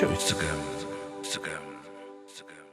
ዳዊት ስገም፣ ስገም፣ ስገም።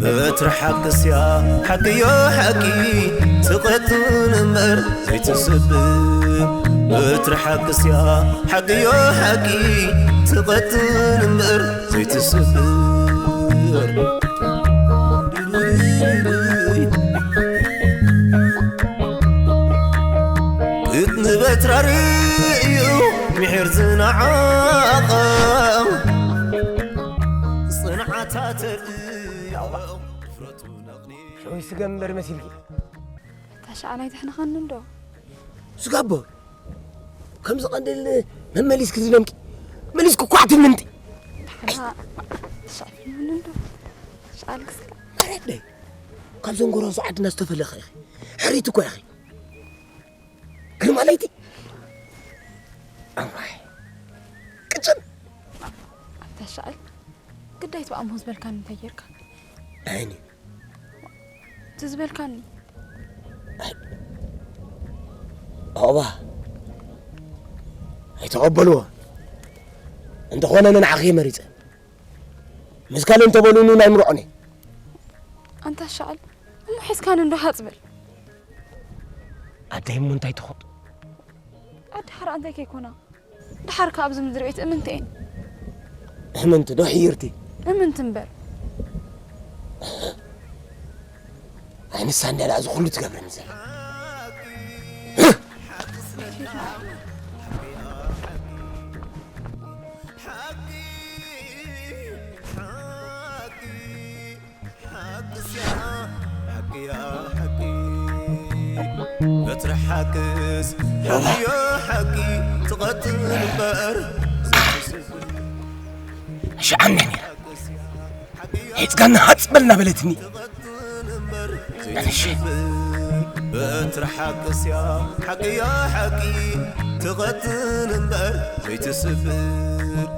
በትሪ ሓቅስያ ሓቅዮ ሓቂ ትቐትን እምበር ዘይትስብር። በትሪ ሓቅስያ ሓቅዮ ሓቂ ትቐትን እምበር ዘይትስብር። ግጥሚ በትራ ርእዩ ምሒር ዝነዓቐ ጽንዓታ ተርእዮ ድፍረቱ ነቕኒ። ሸዊት ስገም እምበር መሲልኪ። እታ ሸዓል ኣይተሕንኻንን ዶ? ስጋቦ፣ ከምዚ ቀንዲል መመሊስኪ ዝደምቂ፣ መሊስኪ እኳ ትምንጢ። ኣና ትሸዕፍንን ዶ? ሸዓል ክስላ። ኣረደይ፣ ካብ ዘንጎራሱ ዓድና ዝተፈለኸ ኢኺ። ሕሪት እኮ ኢኺ። ግርማ ለይቲ። ኣዋይ። ቅጭን። ኣታ ሸዓል፣ ግዳይት ብኣምሆ ዝበልካኒ እንታይ ጌርካ? ኣይኒ። እቲ ዝበልካኒ። ኣባ፣ ኣይተቐበልዎ። እንተኾነ ንንዓኺ መሪጸ። ምስ ካልእ እንተበሉኒ ናይ ምርዖን እየ። ኣንታ ሸዓል፣ እሞ ሒዝካኒ እንዶ ሃጽ በል። ኣደይ እሞ እንታይ ትኾጥ? ኣደ ሓራ እንታይ ከይኮና? ደሓር ከኣ ኣብዚ ምድሪ ቤት እምንቲ እየን። እምንቲ ዶ ሕይርቲ? እምንቲ እምበር። ኣይ ንሳ እንድያ ደኣ እዚ ኩሉ ትገብረኒ ዘላ። ሓቅስያ ሓቅያ ሓቂ በትሪ ሓቅስ ሓቅዮ ሓቂ ትቐትል እምበር ዘይትስብር። ሽዓነ ነይራ። ሒዝካና ሃጽ በል እናበለትኒ። በትሪ ሓቅስያ ሓቅያ ሓቂ ትቐትል እምበር ዘይትስብር።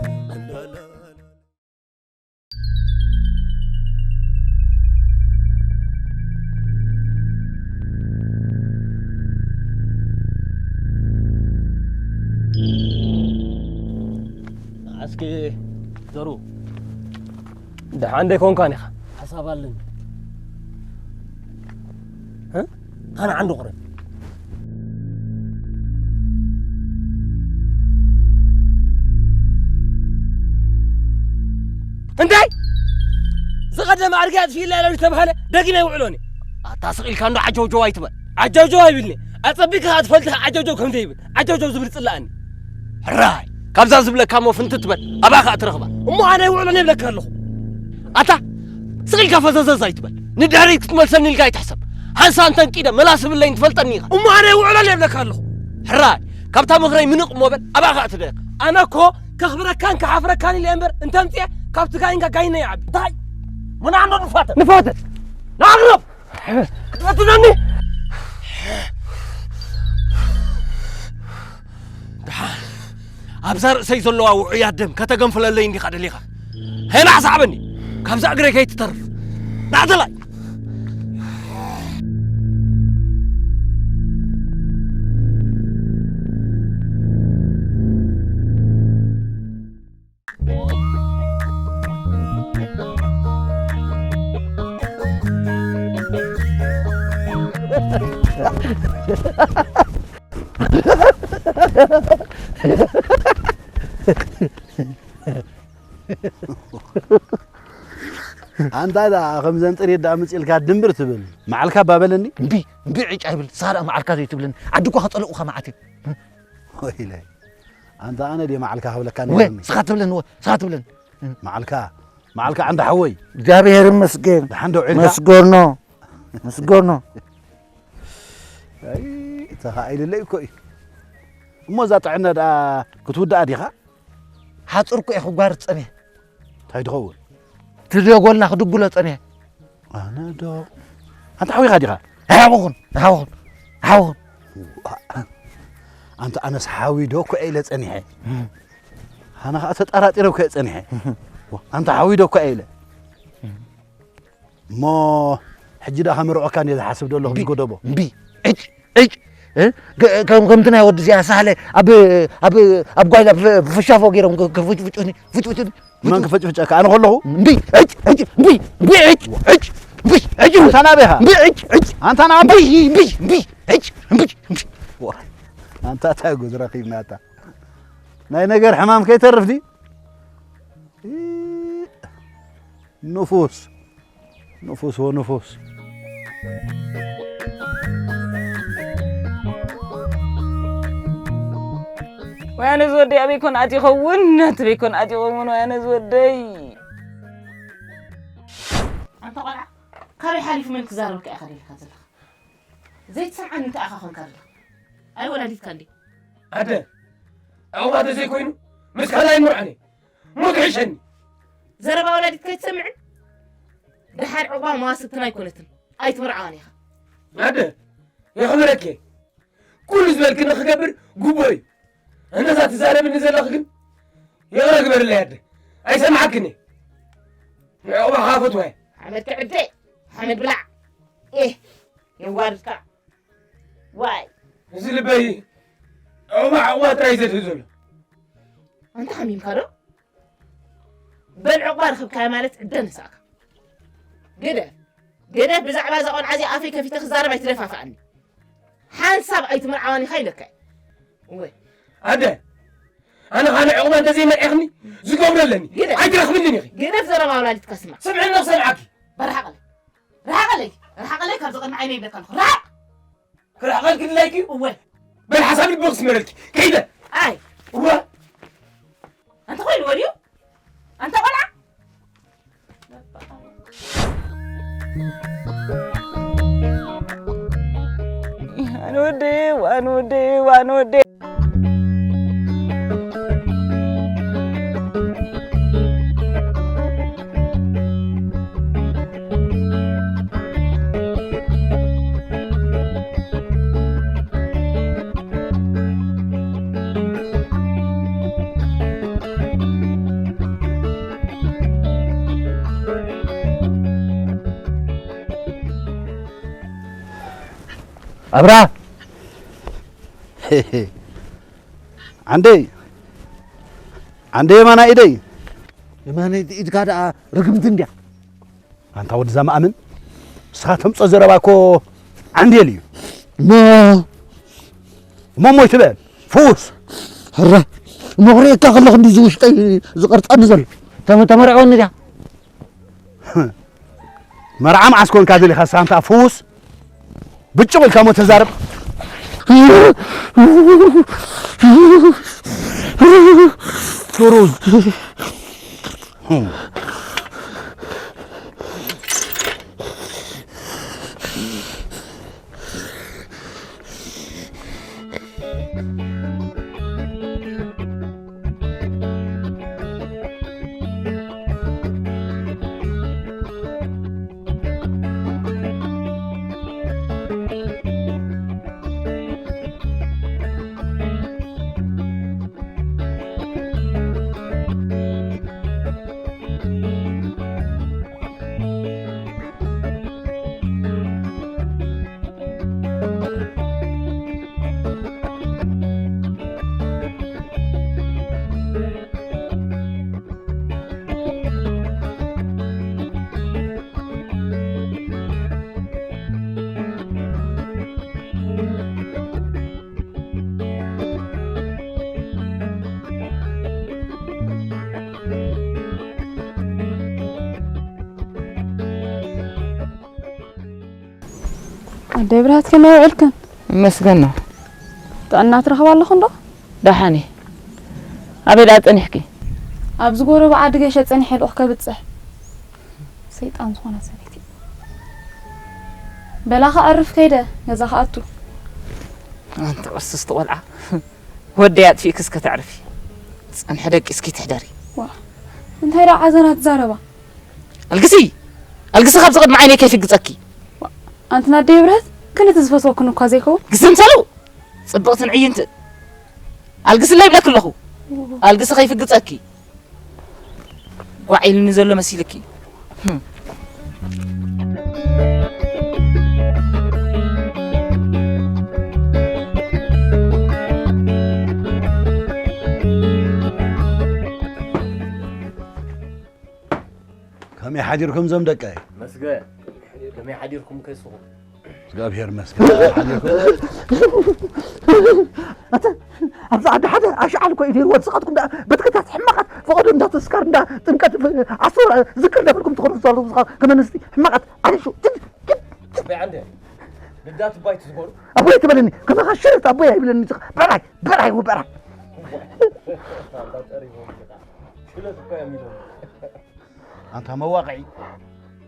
እስኪ ዘሩ፣ ደሓን ዶ ኣይኮንካን ኢኻ? ሓሳብ ኣለኒ። እ? ኣነ ዓንዲ ቁረ። እንታይ? ዝቐደመ ኣድጊ ኣጥፊእላ ኢሎም ዝተባህለ ደጊመ ይውዕሎኒ። ኣታ ስቕ ኢልካ እንዶ ዓጀውጀው ኣይትበል። ዓጀውጀው ኣይብልኒ። ኣጸቢቕካ ከኣ ትፈልጥ ኢኻ ዓጀውጀው ከም ዘይብል። ዓጀውጀው ዝብል ጽላኣኒ። ሕራይ፣ ካብዛ ዝብለካ እሞ ፍንትት በል፣ ኣብኣ ከኣ ትረኽባ። እሞ ኣነ ኣይውዕሎን እብለካ ኣለኹ። ኣታ ስቕ ኢልካ ፈዘዘዝ ኣይትበል። ንድሕሪት ክትመልሰኒ ኢልካ ኣይትሕሰብ። ሓንሳእ እንተንቂደ መላስ ብለይን ትፈልጠኒ ኢኻ። እሞ ኣነ ኣይውዕሎን እብለካ ኣለኹ። ሕራይ፣ ካብታ ምኽረይ ምንቕ እሞ በል፣ ኣብኣ ከኣ ትደየቕ። ኣነ እኮ ከኽብረካን ክሓፍረካን ኢለ እምበር እንተምፅኤ ካብቲ ጋይንጋ ጋይና ይዓቢ። እንታይ? ምናምን ንፋተ ንፋተ ንኣቕርብ ክትፈትነኒ። ደሓን ኣብዛ ርእሰይ ዘለዋ ውዑያት ደም ከተገንፍለለይ እንዲኻ ደሊኻ? ሄና ኣስዓበኒ፣ ካብዛ እግረይ ከይትተርፍ። ናዕተላይ! ኣንታ ደኣ ከምዘን ጥሪት ደኣ ምጽ ኢልካ ድምብር ትብል። መዓልካ እባ በለኒ። እምቢ፣ እምቢ ዕጭ ኣይብል። ንስኻ ደኣ መዓልካ ዘይትብለኒ። ዓዲ እኳ ከጸልኡኻ መዓት እዮም። ወይለይ። ኣንታ ኣነ ድየ መዓልካ ክብለካ ወ፣ ነይሩኒ? ንስኻ ትብለኒ፣ ወ፣ ንስኻ ትብለኒ። መዓልካ፣ መዓልካ ዓንዲ ሓወይ። እግዚኣብሔር ይመስገን። ደሓን ዶ ውዒልካ? መስገኖ፣ መስገኖ። ኣይ፣ ተኻኢልለይ እኮ እዩ። እሞ እዛ ጥዕና ደኣ ክትውድኣ ዲኻ? ሓጹር እኮ እየ ክጓር ጸኒሐ። እንታይ ትኸውን? እቲ ደጎልና ክድጉሎ ጸኒሐ። ኣነ ዶ? ኣንታ ሓዊኻ ዲኻ? ኣይሓወኹን፣ ኣይሓወኹን፣ ኣይሓወኹን። ኣንታ ኣነስ ሓዊ ዶ እኮ እየ ኢለ ጸኒሐ። እም። ኣነ ኸኣ ተጠራጢረ እኮ እየ ጸኒሐ። ኣንታ ሓዊ ዶ እኮ እየ ኢለ። እም። እሞ ሕጂ ደኣ ከመርዖካ እንድየ ዝሓስብ ዘለኹ እምቢ፣ ምስ ጎደቦ። እምቢ፣ ዕጭ፣ ዕጭ፣ እ? ከ-፣ ከም-፣ ከምቲ ናይ ወዲ እዚኣ ሳህለ ኣብ፣ ኣብ፣ ኣብ ጓይላ ፍ-፣ ፍሻፎ ገይሮም ክ-፣ ክፍጭፍጩኒ፣ ፍጭፍጩኒ፣ መን ፍጭ-፣ ክፍጭፍጨካ? ኣነ ከለኹ? እምቢ፣ ዕጭ፣ ዕጭ፣ እምቢ፣ እምቢ፣ ዕጭ፣ ዕጭ፣ እምቢ፣ ዕጭ፣ ኣንታ ናበይ ኢኻ? እምቢ፣ ዕጭ፣ ዕጭ፣ ኣንታ ናበይ? እምቢ፣ እምቢ፣ እምቢ፣ ዕጭ፣ እምቢ፣ እምቢ። ዋ፣ ኣንታ እንታይ ጉድ ረኺብና ኣታ? ናይ ነገር ሕማም ከይተርፍ ድዩ? ኢ-፣ ንፉስ፣ ንፉስ ወንፉስ። ወያነ ዝወደይ ኣበይ ኮን ኣትዩ ይኸውን? ኣበይ ኮን ኣትዩ ይኸውን ወያነ ዝወደይ? ኣንታ ቆልዓ፣ ካበይ ሓሊፉ መን ክዛረበካ ኢኻ ደሊኻ ዘለኻ? ዘይትሰምዓኒ እንታይ ኢኻ ኮንካ ዘለኻ? ኣይ ወላዲትካ እንዴ? ኣደ፣ ዕቑባ ተዘይኮይኑ ምስ ካልኣይ ምርዓኒ። ሞት ይሕሸኒ። ዘረባ ወላዲት ከይትሰምዕን? ደሓር ዕቑባ መዋስብትና ኣይኮነትን። ኣይትምርዓዋን ኢኻ። ኣደ፣ የኽብረኪ። ኩሉ ዝበልክኒ ክገብር ግቡእ እዩ። እንተዛ ትዛረብኒ ዘለኺ ግን ይቕረ ግበርለይ ኣደ። ኣይሰምዓክን እየ። ንዕቑባ ኸኣ ፈትዋ እየ። ሓመድ ክዕደ፣ ሓመድ ብላዕ። ኤህ፣ የዋርድካ። ዋይ። እዚ ልበይ ዕቑባ ዕቑባ ጥራይ እዩ ዘድህብ ዘሎ። ኣንታ ሓሚምካ ዶ? በል ዕቑባ ረኽብካዮ ማለት ዕደ ነሳእካ። ግደፍ፣ ግደፍ፣ ብዛዕባ እዛ ቆልዓ እዚኣ ኣፈይ ከፊተ ክዛረብ ኣይትደፋፍኣኒ። ሓንሳብ ኣይትምርዓዋን ኢኻ ኢለካ እየ። እወ። ኣደ፣ ኣነ ካልእ ዕቑባ እንተዘይመርዒኽኒ ዝገብሮ ኣለኒ። ግደፍ። ኣይትረኽብንን ኢኺ። ግደፍ ዘረባ ወላዲትካ ስማዕ። ስምዕኒ ክሰምዓኪ። በል ርሓቐለይ። ርሓቐለይ። ርሓቐለይ ካብዚ ቅድሚ ዓይነይ ይብለካ ኣለኹ። ርሓቕ! ክርሕቐልኪ ድላይኪ እዩ? እወ። በል ሓሳብ ልቢ ክስመረልኪ። ከይደ። ኣይ። እወ። ኣንተ ኮይንዎ ድዩ? ኣንተ ቆልዓ? ኣነ ወደይ፣ ኣነ ወደይ፣ ኣነ ወደይ። ኣብራ! ዓንደይ! ዓንደይ የማናይ ኢደይ! የማነይቲ ኢድካ ደኣ ርግምቲ እንድያ። ኣንታ ወዲ ዘማእምን፣ ንስኻ ተምጾ ዘረባ እኮ ዓንዴል እዩ። እሞ እሞ እሞ ይትበል፣ ፍዉስ። ሕረ፣ እሞ ክርእየካ ከለኹ እንዲ ዝውሽጠይ ዝቐርጸኒ ዘሎ። ተመ-፣ ተመርዕወኒ ድያ? መርዓ መዓስ ኮንካ ደሊኻ ንስኻ ኣንታ ፍዉስ? ብጭቕ ኢልካ እሞ ተዛረብ። ሱሩ። ኣደይ ብርሃት ከመይ ውዕልክን? ይመስገን ነው። ጥዕና ትረኽባ ኣለኹ እንዶ? ደሓን እየ። ኣበይ ደኣ ጸኒሕኪ? ኣብዚ ጎረባ ዓዲ ገሸ ጸኒሐ ልኡኽ ከብጽሕ። ሰይጣን ዝኾና ሰበይቲ። በላ ከዕርፍ ከይደ ገዛ ክኣቱ። ኣንቲ ቅስስቲ ቆልዓ። ወደይ ኣጥፊእኪ እስከ ተዕርፊ። ጸንሐ ደቂስኪ ትሕደሪ። ዋ፣ እንታይ ደኣ ዓዘና ትዛረባ? ኣልግሲ! ኣልግሲ ካብዚ ቅድሚ ዓይነይ ከይፍግጸኪ። ዋ፣ ኣንቲ ናደይ ብርሃት፣ ክንዲ ዝፈትወክን እኳ ዘይከውን። ግዝምሰሉ! ጽብቕትን ዕይንትን። ኣልግስለይ ይብለኪ ኣለኹ። ኣልግሲ ከይፍግጸኪ። ጓዕ ኢሉኒ ዘሎ መሲልኪ። ህም። ከመይ ሓዲርኩም ዞም ደቀይ? መስገን። ከመይ ሓዲርኩም ከስኹም? እግዚኣብሔር ይመስገን። ኣታ፣ ኣብዚ ዓዲ ሓደ ኣሽዓል እኮ እዩ ነይርዎ። ንስኻትኩም ደኣ በትክታት ሕማቓት ፈቐዶ እንዳ ተስካር እንዳ ጥምቀት ኣስር ዝክር እንዳበልኩም ትኸዱ ዘለኹም ንስኻ ከመንስቲ ሕማቓት። ኣሪሹ፣ ትድ፣ ትድ፣ ትድ። ኣቦይ ዓንደ፣ ልዳት ባይ ትዝበሩ? ኣቦይ ትበለኒ፣ ከማኻ ሽርጥ ኣቦይ ኣይብለኒ ንስኻ። በራይ፣ በራይ፣ በራይ። ሽለት እኮ እዮም ኢሎም። ኣንታ መዋቕዒ፣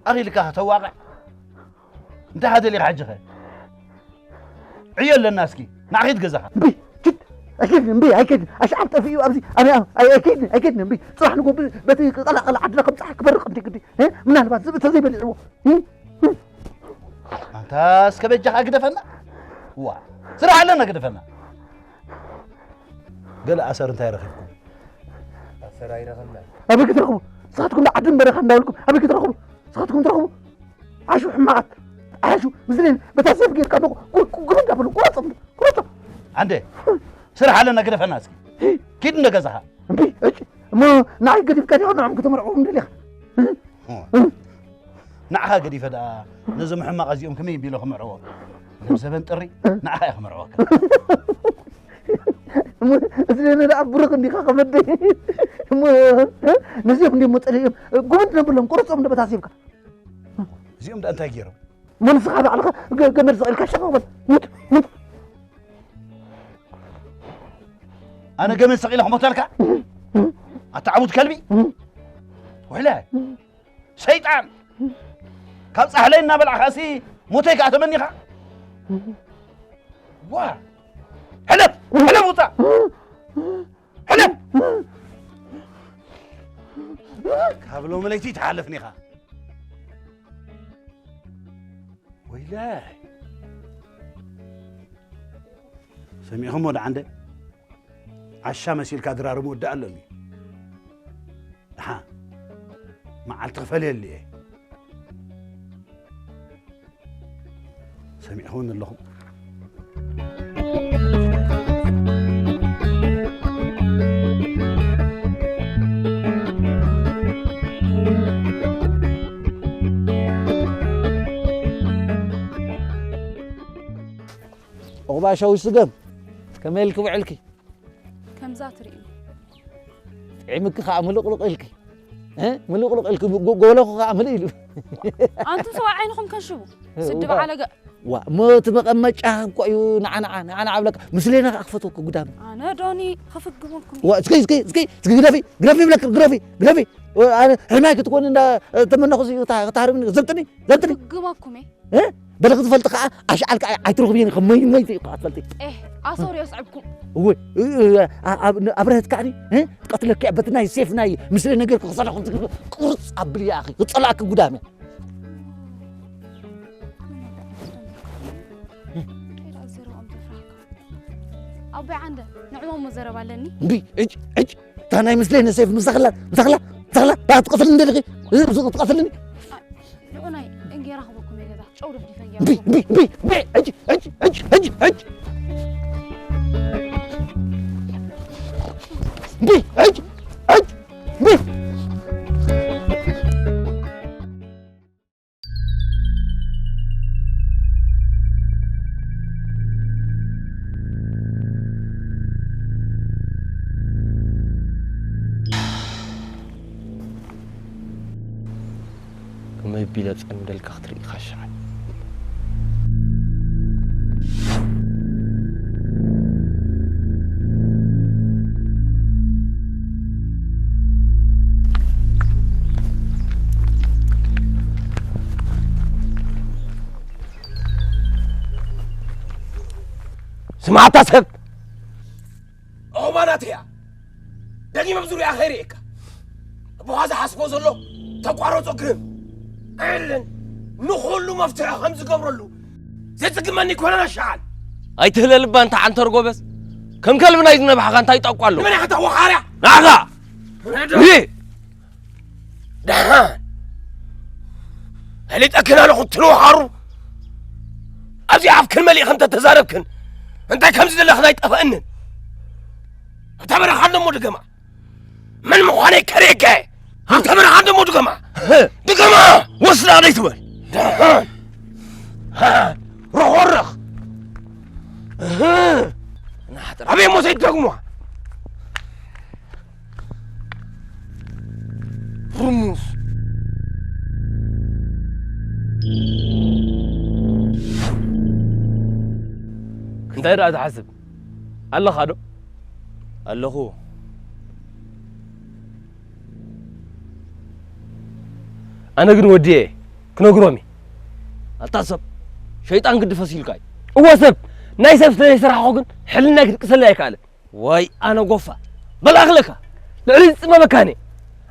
ኣኺልካ ተዋቕዕ። እንታይ ደሊኻ ሕጂ ኸ? ዕዮ ኣለና እስኪ፣ ንዓ ኺድ ገዛኻ። እምቢ፣ ችድ፣ ኣይከድን፣ እምቢ፣ ኣይከድን። ኣሽዓብ ጠፊኡ ኣብዚ፣ ኣነ፣ ኣይ-፣ ኣይከድን፣ ኣይከድን፣ እምቢ። ጽባሕ ንጎ ብ-፣ በቲ ቀላቐላ ዓድና ከም ጸሓይ ክበርቕ እንተ ግዲ፣ እ? ምናልባት ዝብኢ ተዘይበሊዕዎ፣ እ? ኣንታ እስከ በጃኻ ግደፈና። ዋ፣ ስራሕ ኣለና ግደፈና። ገለ ኣሰር እንታይ ረኺብኩም? ኣሰር ኣይረኸብናን። ኣበይ ክትረኽቡ? ንስኻትኩም ዓድን በረኻ እንዳበልኩም ኣበይ ክትረኽቡ? ንስኻትኩም ትረኽቡ? ዓሹ ሕማቓት። ዓሹ ምስለኒ በታ ሴፍ ጌርካ ዶ ቁ-፣ ቁ-፣ ግብ እንዳበሉ ቁረጾም፣ ቁረጾም። ኣንዴ፣ ስራሕ ኣለና ግደፈና እስኪ። ኪድ እንደ ገዛኻ። እምቢ፣ እጭ። እሞ ንዓይ ገዲፍካ ዲኻ ንዕኦም ከተመርዕዎም ደሊኻ? ንዓኻ ገዲፈ ደኣ ነዞም ሕማቕ እዚኦም ከመይ ቢለ ክምርዕዎም? ነብሰ በንጥሪ ንዓኻ እየ ክምርዕወካ። እሞ እዚ ደነ ደኣ ብሩኽ እንዲኻ ከመደይ? እሞ ነዚኦም እንዲሞ ጸሊኦም ጉብንድ ነብሎም ቁርጾም ንበታ ሴፍካ። እዚኦም ደኣ እንታይ ገይሮም? እሞ ንስኻ ባዕልኻ ገ-፣ ገመድ ሰቒልካ ሸቕ በል። ሙት፣ ሙት። ኣነ ገመድ ሰቒለ ክሞተልካ? ኣታ ዓቡድ ከልቢ። ውሕለ። ሰይጣን! ካብ ጻሕለይ እናበላዕኻሲ ሞተይ ከኣ ተመኒኻ? ዋ! ሕለፍ! ሕለፍ ውጻእ! ሕለፍ! ካብ ሎሚ ለይቲ ኣይትሓልፍን ኢኻ። ወይለይ! ሰሚዕኹሞ ደኣ እንደ? ዓሻ መሲልካ ድራር ምውዳእ ኣሎኒ። ደሓ፣ መዓልቲ ክፈልየሉ እየ። ሰሚዕኹምኒ ኣለኹም? ዑቕባይ ሸዊት ስገም፣ ከመይ ኢልኪ ውዕልኪ? ከምዛ ትርእይኒ። ጥዒምኪ ኸዓ ምልቕልቕ ኢልኪ። እ? ምልቕልቕ ኢልኪ፣ ጎ-፣ ጎለኹ ኸዓ ምልእ ኢሉ። ኣንቱም ሰባት ዓይንኹም ከንሽቡ። እ፣ ስዲ ዋ። በዓለገ። ዋ፣ እሞ እቲ መቐመጫ እኮ እዩ፣ ንዓ፣ ንዓ፣ ንዓ፣ ንዓ ብለካ። ምስሌና ኸዓ ክፈትወኪ ጉዳም። ኣነ ዶኒ፣ ከፍግመኩም። ዋ፣ እስኪ፣ እስኪ፣ እስኪ፣ እስኪ ግደፊ፣ ግደፊ ብለኪ፣ ግደፊ፣ ግደፊ። ኣነ ሕልማይ ክትኮኒ እንዳ ተመነኹ፣ እዚ ክታ-፣ ክታህርምኒ፣ ዘብጥኒ፣ ዘብጥኒ። ክፍግመኩም እየ። እ? በለ ክትፈልጢ ከኣ ኣሽዓል ከኣ ኣይትረኽብየን፣ ከም መይ-፣ መይቲ ኢኻ ትፈልጢ። ኤህ፣ ኣሶር የስዕብኩም። እወ፣ እ-፣ እ-፣ ኣ-፣ ኣብ-፣ ን-፣ ኣብረህት ከኣኒ፣ እ? ቀትለኪ በቲ ናይ ሴፍ ናይ ምስለ ነገር ክኽሰለኹም ትግብ ቁርጽ ኣብልያ ኣኺ፣ ክጸላእኪ ጉዳም እያ። ኣቦይ ዓንደ፣ ንዕሞሞ ዘረባ ኣለኒ። እምቢ፣ እጭ፣ እጭ፣ እታ ናይ ምስለ ነሴፍ ምሳኽላ፣ ምሳኽላ፣ ምሳኽላ፣ ባ ትቐትልኒ እንደልኺ፣ እ፣ ትቐትልኒ። ንዑ ናይ እንጌራ ክበኩም እየ ገዛ፣ ጨው ደፍዲፈ እንጌራ እምቢ፣ ክበኩም። እምቢ፣ እምቢ፣ እምቢ፣ እጭ፣ እጭ፣ እጭ፣ እጭ፣ እጭ። እምቢ፣ እጭ፣ እጭ፣ እምቢ። ከመይ ቢለ ጸምደልካ ክትርኢ ኢኻ ሸዓይ። ስማዕታ ሰብ። ኦባናት እያ። ደጊመ ብዙርያ ኸይርእየካ። ኣቦኻ ዝሓስቦ ዘሎ ተቋረጾ ግርም። ዕልን ንኹሉ መፍትሒ ከም ዝገብረሉ ዘጽግመኒ ኮነና ሸዓል። ኣይትህለልባ እንተ ዓንተር ጎበዝ። ከም ከልቢ ናይ ዝነብሓኻ እንታይ ጠቋ ኣለዎ? ንመን ኢኻ ተወኻርያ? ንዓኻ! ርእ! ደሓን ፈሊጠክን ኣለኹ ትንውሓሩ። ኣብዚ ኣፍክን መሊእኽን ተተዛረብክን እንታይ ከም ዝደለኽን ኣይጠፍአንን። ኣብታ በረኻ ኣለሞ ድገማ። መን ምዃነይ ከርእየካ እየ። ኣብታ በረኻ ኣለሞ ድገማ። ድገማ! ወስዳ ደይትበል። ደሓን። ሮኾረኽ። ናሕጥር ኣበይ ሞሰይ ደግሞ። ርሙስ። እንታይ ደኣ ትሓስብ ኣለኻ ዶ? ኣለኹ። ኣነ ግን ወዲኤ ክነግሮም እየ። ኣታ ሰብ፣ ሸይጣን ግዲ ፈሲልካ እዩ። እወ ሰብ፣ ናይ ሰብ ስለ ዘይሰራሕኹ ግን ሕልናይ ክድቅሰለይ ኣይከኣለን። ዋይ ኣነ ጎፋ፣ በል ኣኽለካ፣ ልዕሊ ዝጽመመካኒ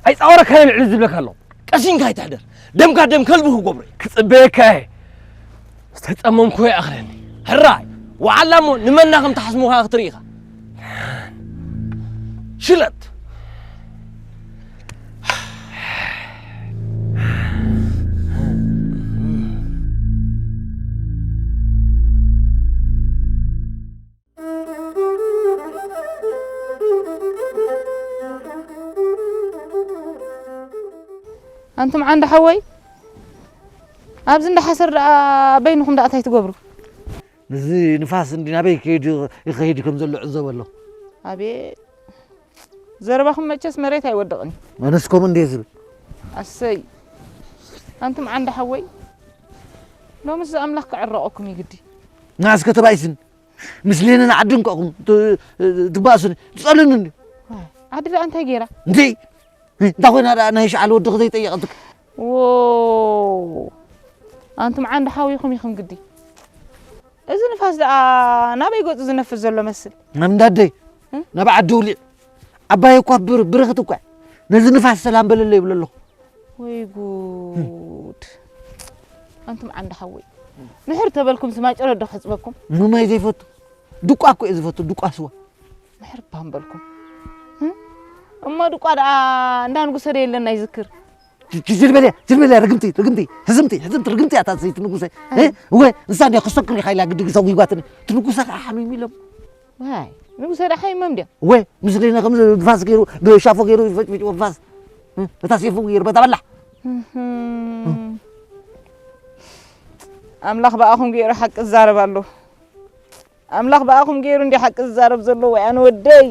ኣይጻወረካን ልዕሊ ዝብለካ ኣለኹ። ቀሲንካ ኣይትሕደር፣ ደምካ ደም ከልቢ ክገብሮ እየ። ክጽበየካ እየ፣ ዝተጸመምኩ ይኣኽለኒ። ሕራይ፣ ወዓላ እሞ ንመና ከም ትሓስሙ ከኣ ክትርኢ ኢኻ። ሽለት። ኣንቱም ዓንዲ ሓወይ፣ ኣብዚ እንዳ ሓሰር ደኣ በይንኹም ደኣ እንታይ ትገብሩ? እዚ ንፋስ እንዲ ናበይ ከይዱ ይኸይድ ከም ዘሎ ዕዘብ ኣለኹ። ኣቤት ዘረባኹም መቸስ መሬት ኣይወድቕን እዩ። ኣነስ ከምኡ እንድየ ዝብል። ኣሰይ ኣንቱም ዓንዲ ሓወይ፣ ሎምስ ኣምላኽ ክዕረቐኩም እዩ ግዲ። ንዓስከ ተባኢስን ምስሌንን ዓድን ከኹም ት-፣ ትባእሱን ትጸልኡኒ እንዲ። ዋይ፣ ዓዲ ደኣ እንታይ ገይራ? እንዴ? እንታይ ኮይና ደኣ ናይ ሸዓል ወድኺ ዘይጠየቐትክ? ዎ፣ ኣንቱም ዓንዲ ሓዊኹም ኢኹም ግዲ። እዚ ንፋስ ደኣ ናበይ ገጹ ዝነፍስ ዘሎ መስል? ናብ እንዳደይ፣ እ? ናብ ዓዲ ውሊዕ። ዓባይ እኳ ብር-፣ ብርኽቲ እኳ። ነዚ ንፋስ ሰላም በለለይ ይብሎ ኣለኹ። ወይ ጉድ። ኣንቱም ዓንዲ ሓወይ። ምሕር ተበልኩም ስማጨሎ ዶ ከጽበኩም? ንማይ ዘይፈቱ። ድቋ እኮ እየ ዝፈቱ፣ ድቋ ስዋ። ምሕር እባ ምበልኩም። እ? እሞ ድቋ ደኣ እንዳ ንጉሰ ዶ የለና ይዝክር? ጅ-፣ ጅ-፣ ጅል በልያ፣ ጅል በልያ፣ ርግምቲ፣ ርግምቲ፣ ህዝምቲ፣ ህዝምቲ፣ ርግምቲ እያ እታ ሰበይቲ ንጉሰ። እ? እወ፣ ንሳ እንድያ ክሰክር ኢኻ ኢላ ግዲ ሰዊጓትኒ። እቲ ንጉሰ ከዓ ሓሚሙ ኢሎም። ዋይ፣ ንጉሰ ደኣ ሓሚሞም ድዮም? እወ፣ ምስ ሌና ከም ንፋስ ገይሩ፣ ብሻፎ ገይሩ ይፈጭፍጭ ንፋስ። እ? እታ ሴፉ ገይሩ በታ በላሕ። እህም። ኣምላኽ ብኣኹም ገይሩ ሓቂ ዝዛረብ ኣሎ። ኣምላኽ ብኣኹም ገይሩ እንዲ ሓቂ ዝዛረብ ዘሎ። ወይ ኣነ ወደይ፣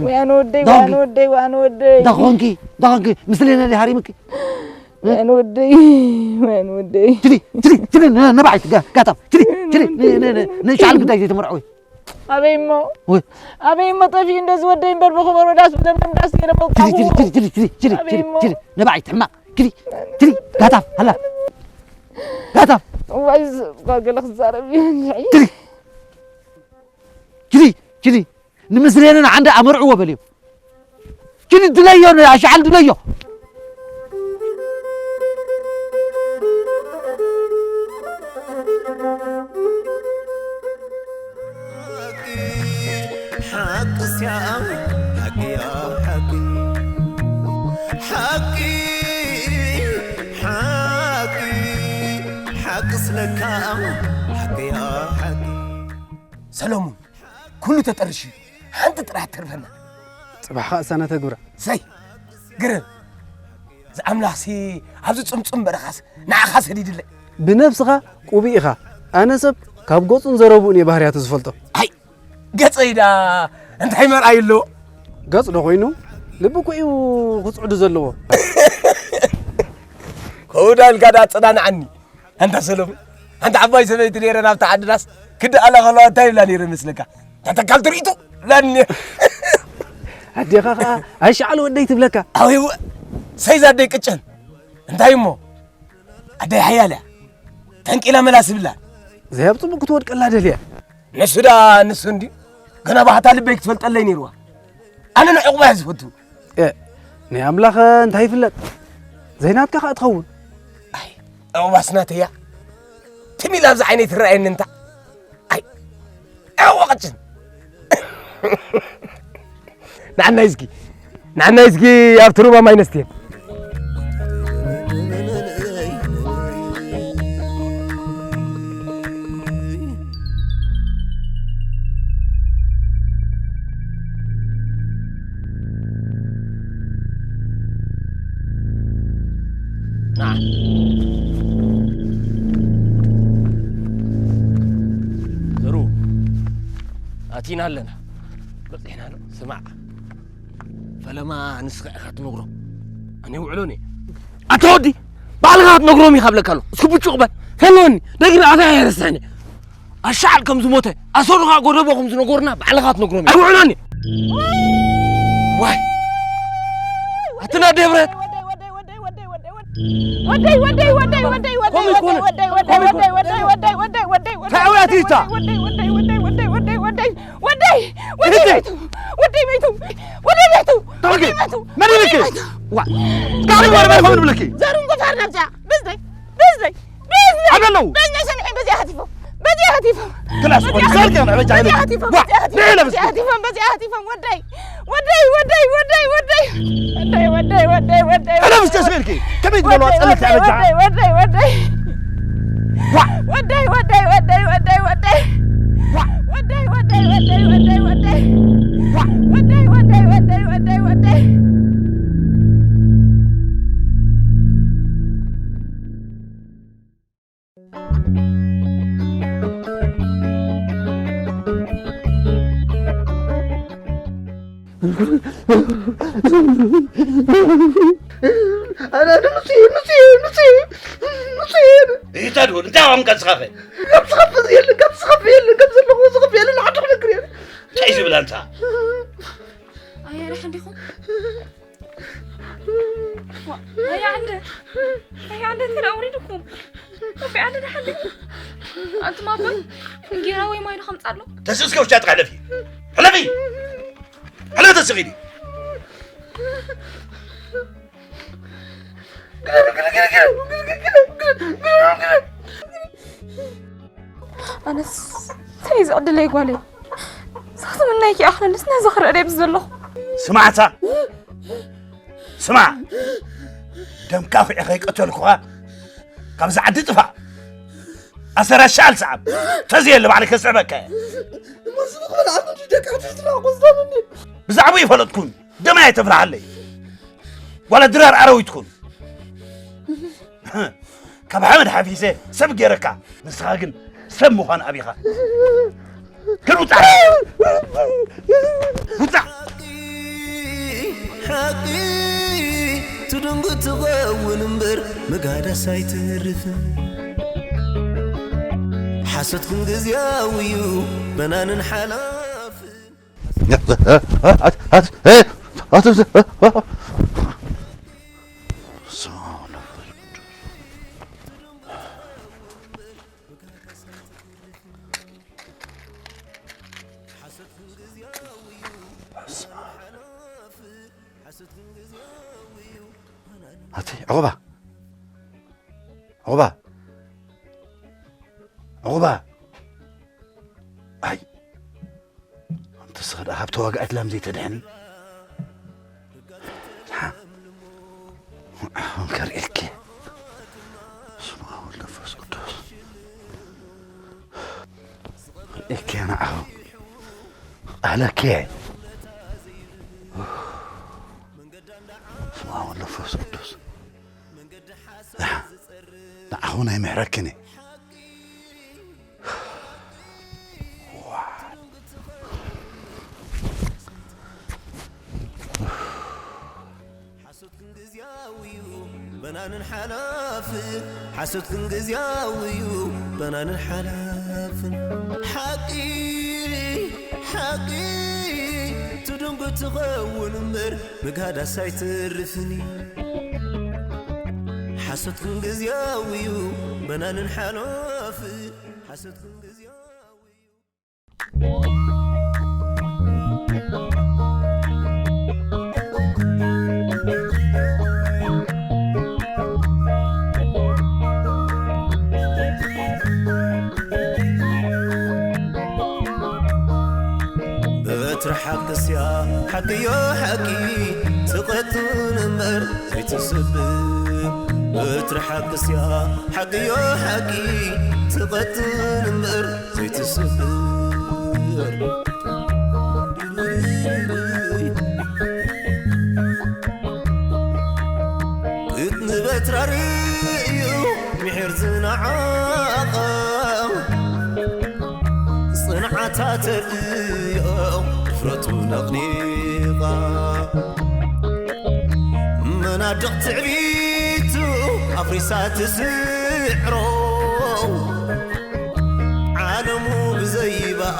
ወይ ኣነ ወደይ፣ ወይ ኣነ ወደይ፣ ወይ ኣነ ወደይ። እንታይ ኮንኪ? እንታይ ኮንኪ? ምስለና ድዩ ሃሪምኪ? ወይ ኣነ ወደይ፣ ወይ ኣነ ወደይ። ትዲ፣ ትዲ፣ ትዲ፣ ነ-፣ ነባዒት፣ ጋ-፣ ጋጣም። ትዲ፣ ትዲ፣ ን-፣ ን-፣ ን-፣ ንሻዕል ግዳይ ዘይተመርዐወ። ኣበይ እሞ? ወይ። ኣበይ እሞ ጠፊኡ እንደዚ ወደይ እምበር ብኽበሮ ዳስ ብለምለም ዳስ ገይረ ትዲ፣ ትዲ፣ መውቃዕዎ። ትዲ፣ ትዲ፣ ትዲ፣ ትዲ፣ ኣበይ ትዲ፣ እሞ? ትዲ፣ ነባዒት፣ ሕማቕ። ትዲ፣ ትዲ፣ ጋጣም፣ ሃላ። ጋጣም። እዋይ፣ እዚ እኳ ገለ ክዛረብ እዩ። ትዲ። ችሊ፣ ችሊ፣ ንምስሌንን ዓንዲ ኣመርዕዎ በልዮ። ችሊ ድለዮ፣ ኣሻዓል ድለዮ። ሓቂ፣ ሓቂ፣ ሓቂ፣ ሓቂ፣ ሓቂ ስለካ፣ ሓቂ፣ ሓቂ። ሰሎሙን፣ ኩሉ ተጠርሹ፣ ሓንቲ ጥራሕ ትርፈና። ጽባሕ ኸኣ እሳ ነተግብራ። ሰይ፣ ግርም። እዚ ኣምላኽሲ ኣብዚ ጽምጹም በረኻስ ንዓኻ ሰዲድለይ። ብነብስኻ ቁቡእ ኢኻ። ኣነ ሰብ ካብ ገጹን ዘረብኡን እየ ባህርያቱ ዝፈልጦ። ኣይ፣ ገጸይ ዳ እንታይ መርኣዩ ኣለዎ? ገጽ ዶ ኮይኑ? ልቢ እኮ እዩ ክጽዕዱ ዘለዎ። ከምኡ ዳ ኢልካ ዳ ኣጸናንዓኒ። ኣንታ ሰሎሙን፣ ሓንቲ ዓባይ ሰበይቲ ነይረ ናብታ ዓድናስ ክድኣላ ከለዋ እንታይ ይብላ ነይረ መስለካ? ተተካል ትርኢቱ ብላኒ። ኣዴኻ ኸኣ ኣይሻዕል ወደይ ትብለካ። ኣወይ፣ እወ፣ ሰይዛ ኣደይ ቅጭን። እንታይ እሞ? ኣደይ ሓያል እያ። ተንቂላ መላስ ይብላ። ዘያብ ጽቡቕ ክትወድቀላ ደልያ። ንሱ ዳ ንሱ እንዲ ገና ባህታ ልበይ ክትፈልጠለይ ነይርዋ። ኣነ ንዕቑባ እየ ዝፈቱ። እ፣ ናይ ኣምላኽ እንታይ ይፍለጥ? ዘይናትካ ኸኣ ትኸውን። ኣይ፣ ዕቑባስ ናተያ። ትም ኢላ ኣብዛ ዓይነይ ትረኣየኒ እንታ። ኣይ፣ ዕቑባ ቀጭን። ንዓናይ እስኪ፣ ንዓናይ እስኪ ኣብቲ ሩባ ማይ ነስትየን። ዘሩ፣ ኣቲና ኣለና። በጺሕና ኣሎ። ስማዕ፣ ፈለማ ንስኻ ኢኻ ትነግሮም። ኣነ ውዕሎኒ። ኣታ ወዲ፣ ባዕልኻ ክትነግሮም ኢኻ ብለካ ኣለኹ። እስኪ ብጩቕ በል። ፈለወኒ፣ ደግሪ ኣታ የረስዕኒ። ኣሻዓል ከም ዝሞተ፣ ኣሰሩኻ ጎደቦ ከም ዝነገሩና ባዕልኻ ክትነግሮም ኢኻ። ኣይውዕሎኒ። ዋይ። ኣትና ደብረት። ወደይ፣ ወደይ፣ ወደይ፣ ወደይ፣ ወደይ፣ ከምኡ ይኮነ። ወደይ፣ ወደይ፣ ከምኡ ይኮነ። ወደይ፣ ወደይ፣ ወደይ፣ ወደይ፣ ወደይ፣ ተዕወት ይታ። ወደይ፣ ወደይ፣ ወደይ፣ ወደይ፣ ወደይ፣ ወደይ፣ ወደይ፣ ወደይ፣ ወደይ፣ ወደይ፣ መይቱ፣ ወደይ፣ መይቱ፣ ወደይ፣ መይቱ፣ ተወልደ፣ ወደይ፣ መይቱ፣ መን ይብልኪ? ወደይ፣ መይቱ። ዋ፣ ጋሪ ወረ መን ይብልኪ? ዘሩን ጎፋር ናብዚኣ፣ ብዝደይ፣ ብዝደይ፣ ብዝደይ፣ ኣበለው። በዝደይ ሰሚዐ፣ በዚኣ ሃቲፎም፣ በዚኣ ሃቲፎም፣ ክላስ በዚኣ ቆይ፣ ሃቲፎም፣ ዘርጊ፣ በዚኣ በጃ፣ ሃቲፎም፣ ዋ፣ በዚኣ ሃቲፎም፣ ንዕለ በዚኣ ብዝደይ። ሃቲፎም፣ በዚኣ ሃቲፎም፣ ወደይ፣ ወደይ፣ ወደይ፣ ወደይ፣ ወደይ፣ ወደይ፣ ወደይ፣ ወደይ፣ ወደይ። ሕለፍ እስከ ስበልኪ፣ ከመይ ዝበልዋ ወደይ፣ ጸለልቲ ወደይ፣ ኣበጃ? ወደይ፣ ወደይ፣ ወደይ፣ ወደይ። ዋ! ወደይ፣ ወደይ፣ ወደይ፣ ወደይ፣ ወደይ። ዋ! ወደይ፣ ወደይ፣ ወደይ፣ ወደይ፣ ወደይ። ዋ! ወደይ፣ ወደይ፣ ወደይ፣ ወደይ፣ ወደይ። ኧረ፣ ኑሲ፣ ኑሲ፣ ኑሲ፣ ኑሲ። እንታይ ድሁል? እንታይ ኣቋም ካብ ዝኸፈ? ካብ ዝኸፈ የለን፣ ካብ ዝኸፈ የለን፣ ካብ ዘለኹዎ ዝኸፈ የለን፣ ንዓዱ ክነግር እየ። እንታይ ዝብል ኣንታ? ኣየ፣ ደሓን ዲኹም? ዋ፣ ኣየ፣ ዓንደ። ኣየ፣ ዓንደ፣ እንታይ ደኣ ወሪድኩም? ኣቢ፣ ዓንደ፣ ደሓን ዲኹም? ኣንቱም ኣቦይ፣ እንጌራ ወይ ማይ ዶ ከምጻሎም? ተስእስከ ውሽጢ ኣጥቃ፣ ሕለፊ። ሕለፊ! ሕለፊ ተስኺዲ። ኣነስ እንታይ እዩ ዝዕድለይ ጓለይ? ሳትምናይኪ ኣኽለልስ ነዚ ክርኢ ደብዚ ዘለኹ። ስማዕታ! ስማዕ! ደምካ ኹዒ ከይቀተልኩኻ ካብዚ ዓዲ ጥፋእ። ኣሰር ኣሻል ሰዓብ። ተዘየለ ባዕለይ ከስዕበካ እየ። እሞ ዝኽበል ዓመት ደቂ ኣትሕትና ቆስዳምኒ። ብዛዕባኡ ይፈለጥኩን። ደማ ኣይተፍርሃለይ። ዋላ ድራር ኣረዊት ኩን። ካብ ሓመድ ሓፊሰ ሰብ ገይረካ፣ ንስኻ ግን ሰብ ምዃን ኣቢኻ። ግን ውጻእ! ውጻእ! ሓቂ ትድንጉ ትኸውን እምበር፣ ምጋዳስ ኣይተርፍን። ሓሶትኩም ግዝያዊ እዩ፣ በናንን ሓላፍን። ኣቲ ዑቕባ፣ ዑቕባ፣ ዑቕባ። ኣይ፣ እንተ ስኽዳ ካብ ተዋጋእት ላም ዘይተድሕን። ሓ-፣ ከርእየኪ። ስመ ኣብ ወልድ መንፈስ ቅዱስ። ከርእየኪ ንዓኹም። ቃለኪ። ስመ ኣብ ወልድ መንፈስ ቅዱስ። ንዓኹም ኣይምሕረክን እየ። ሓሶትክን ግዝያዊ እዩ፣ በናንን ሓላፍን። ሓሶትክን ግዝያዊ እዩ፣ በናንን ሓላፍን። ሓቂ፣ ሓቂ ትድንጉ ትኸውን እምበር፣ ምጋዳስ ኣይተርፍን እዩ። ሓሶትክን ግዝያዊ እዩ፣ በናንን ሓላፍን። ሓሶትክን ግዝያዊ እዩ። በትሪ ሓቅስያ ሓቅዮ ሓቂ ትቐትን እምበር ዘይትስብር። በትሪ ሓቅስያ ሓቅዮ ሓቂ ትቐትን እምበር ዘይትስብር። ግጥሚ በትራ ርእዩ ምሒር ዝነዓቐ፣ ጽንዓታ ተርእዮ ድፍረቱ ነቕኒቓ። መናድቕ ትዕቢቱ ኣፍሪሳ ትስዕሮ፣ ዓለሙ ብዘይባኣ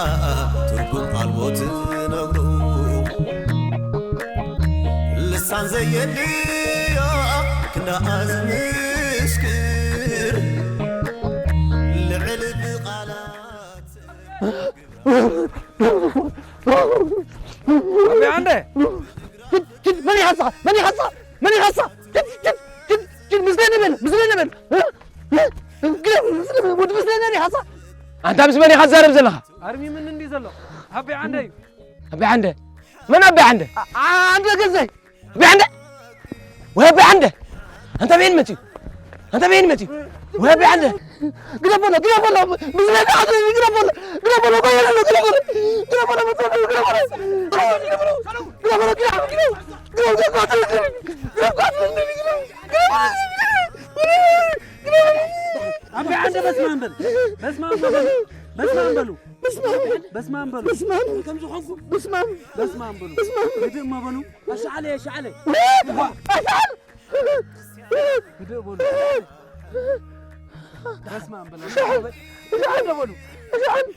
ትርጉም ኣልቦ ትነግሮ። ልሳን ዘየድልዮ ክንዳኣ ዝምስክር፣ ልዕሊ ብቓላት ኣቤ ኣንደ! ኪድ፣ መን ይሓዛ? መን ይሓዛ? መን ይሓዛ? ኪድ፣ ኪድ፣ ኪድ፣ ኪድ፣ ምስለኒ በል፣ ምስለኒ በል። እ? እ? ግደፍ፣ ምስለኒ በል፣ ወዲ ምስለኒ በል ይሓዛ። ኣንታ ምስ መን ኢኻ ትዛረብ ዘለኻ? ኣርሚ ምን እንዲ ዘሎ? ኣቤ ኣንደ እዩ። ኣቤ ኣንደ? መን ኣቤ ኣንደ? ኣ-፣ ኣንደ ገዛይ። ኣቤ ኣንደ? ወይ ኣቤ ኣንደ? ኣንታ በይን መጺኡ? ኣንታ በይን መጺኡ? ወይ ኣቤ ኣንደ? ግደፍ በሎ፣ ግደፍ በሎ። ምስለኒ ኣትረኒ፣ ግደፍ በሎ። ግደፍ በሎ፣ በየነ ኣሎ፣ ግደፍ በሎ። ግደፍ በሎ፣ ግደፍ በሎ፣ ግደፍ በሎ። ግደፍ በሎ፣ ግደፍ በሎ፣ ግደፍ በሎ። ኣቤ ኣንደ በስመ ኣብ በል። በስመ ኣብ በሉ። በስመ ኣብ በሉ። በስመ ኣብ በሉ። በስመ ኣብ። ከምዚ ኾንኩ። በስመ ኣብ። በስመ ኣብ በሉ። በስመ ኣብ። ህድእ እሞ በሉ። ኣሻዕለ፣ ኣሻዕለ። ኣሻዕል። ህድእ በሉ። በስመ ኣብ በል። ኣሻዕል። ኣሻዕል። ኣሻዕል። ኣሻዕል።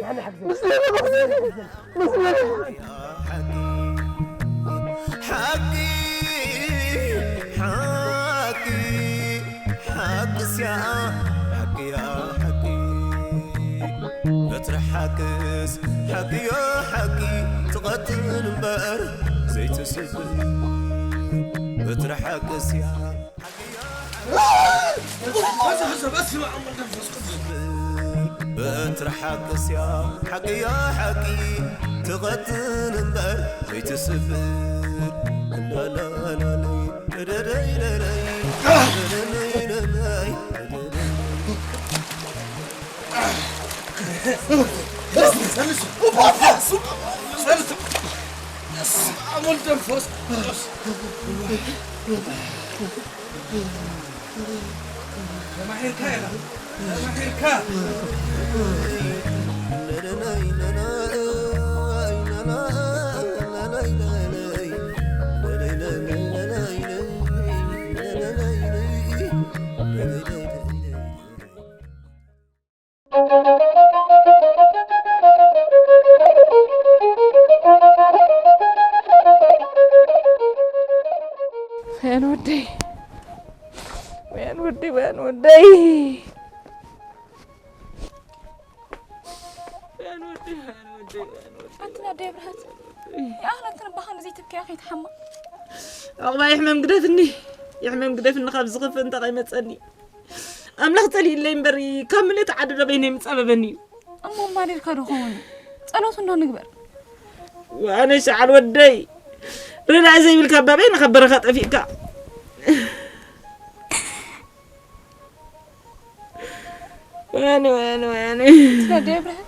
ኣሻዕል። ኣሻዕል። ኣሻዕል። ሓቂ፣ ሓቂ፣ ሓቂ ስያ፣ ሓቂ ያ፣ ሓቂ። በትሪ ሓቅስ፣ ሓቂ ያ፣ ሓቂ። ትቐትል እምበር ዘይትስብር። በትሪ ሓቅስ ያ፣ በትሪ ሓቅስያ ሓቅያ ሓቂ ትቐትን እምበር ዘይትስብር። ላላላለይ፣ ደደደይ፣ ደደይ፣ ደደደይ፣ ደደይ። ተማሂርካ ኢኻ። ተማሂርካ። ወያን ወደይ፣ ወያን ወደይ፣ ወያን ወደይ። ወያን ወደይ፣ ወያን ወደይ፣ ወያን ወደይ። ኣንቲ ናደይ ብርሃት፣ ይኣኽለክን እባ ከምዚ ትብክያ ከይትሓማ። ዕቑባይ ሕመም ግደፍኒ፣ ይሕመም ግደፍኒ፣ ካብ ዝኸፍእ እንታይ ከይመጸኒ። ኣምላኽ ጸሊእለይ እምበር፣ ካብ ምልእቲ ዓዲ ዶ በይነይ ምጸበበኒ እዩ። እሞ እማሊልካ ዶ ኸውን? ጸሎት እንዶ ንግበር። ዋነ ሸዓል ወደይ፣ ርዳእ ዘይብልካ ኣባበይ ንኻብ በረኻ ጠፊእካ። ወያነ፣ ወያነ፣ ወያነ። ትረድእ ብርሃን?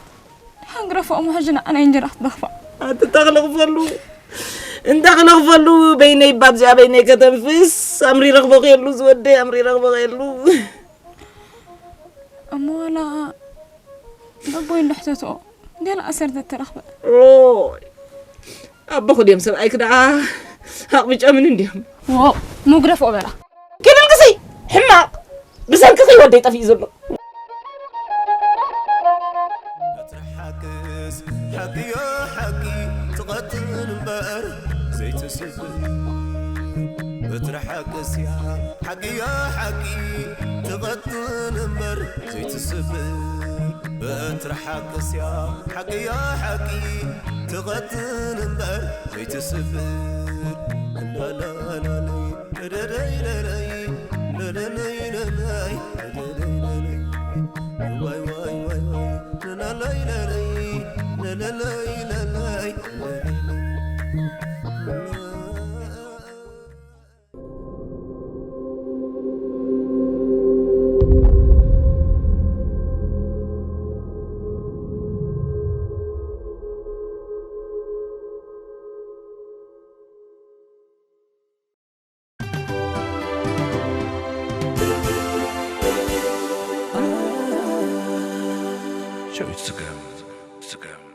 ሓንግረፎ እሞ ሕጂ ንዓና እንጀራ ክትረኽባ። ኣቲ ተኽለኽፈሉ፣ እንተ ክለኽፈሉ በይነይ፣ ባብዚኣ በይነይ ከተንፍስ። ኣምሪ ረኽቦ ከየሉ ዝወደይ፣ ኣምሪ ረኽቦ ከየሉ። እሞ ዋላ ኣቦይ እንዳሕተትኦ ገለ ኣሰር ተተረኽበ። ኦይ፣ ኣቦኹ ድዮም ሰብኣይክ ደኣ ኣቕብጨምን እንድዮም። ዎ፣ መጉደፎ በላ። ኪድ ኣልቅሲ፣ ሕማቕ። ብሰንክኺ ወደይ ጠፊኡ ዘሎ። በትሪ ሓቅስ ሓቂ ዮ ሓቂ ትቐትል እምበር ዘይትስብር። በትሪ ሓቅስ ያ ሓቂ ዮ ሓቂ ትቐትል እምበር ዘይትስብር። በትሪ ስራሕ ሓቅስያ ሓቅያ ሓቂ ትቐትን እምበር ዘይትስብር። ላላላላይ፣ ለለለይለለይ፣ ለለለይለለይ፣ ለለለይለለይ፣ ዋይ ዋይ ዋይ ዋይ፣ ለለለይለለይ፣ ለለለይለለይ፣ ለለለይለለይ። Show Instagram. Instagram.